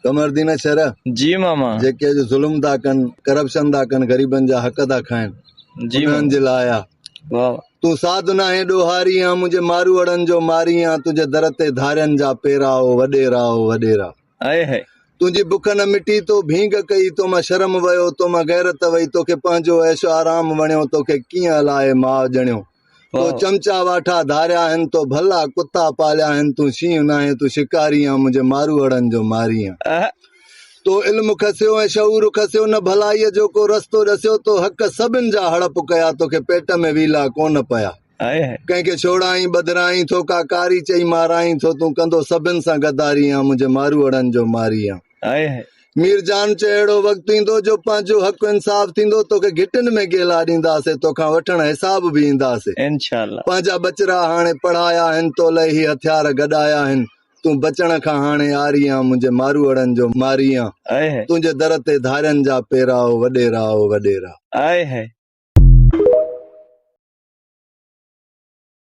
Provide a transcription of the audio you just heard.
قمردين شر جي ماما. جيڪي اڄ ظلم ٿا ڪن ڪرپشن ٿا ڪن غريبن جا حق ٿا کائن جي انهن جي لاء آ. واھ واھ. تون ساڌ ناهين ڏوهاري آن منهنجي ماروئڙن جو ماري آن تنهنجي در تي ڌارين جا پيرا او وڏيرا او وڏيرا. هائي هائي. تنهنجي بک نه مٽي تو ڀينگ ڪئي تو مان شرم ويو تو مان غيرت وئي توکي پنهنجو عيش آرام وڻيو توکي ڪيئن الائي ماء ڄڻيو تو چمچا واٺا ڌاريا آهن تو ڀلا ڪتا پاليا آهن تون شينهن ناهين تون شڪاري آن منهنجي ماروئڙن جو ماري آن. تو علم کسيو ۽ شعور کسيو نه ڀلائيء جو ڪو رستو ڏسيو تو حق سڀن جا هڙپ ڪيا توکي پيٽ ۾ ويلا ڪونه پيا. ڪنهن کي ڇوڙائين ٻڌرائين ٿو ڪا ڪاري چئي مارائين ٿو تون ڪندو سڀن سان غداري آن منهنجي ماروئڙن جو ماري آن. مير جان چيو اهڙو وقت ايندو جو پنهنجو حق انصاف ٿيندو توکي گهٽين ۾ گيلا ڏينداسي توکان وٺڻ حساب به اينداسي. پنهنجا ٻچڙا هاڻي پڙهايا آهن تو لئه هي هٿيار گڏايا آهن تون بچڻ کان هاڻي عاري آن منهنجي ماروئڙن جو ماري آن تنهنجي در تي ڌارين جا پيرا او وڏيرا او وڏيرا.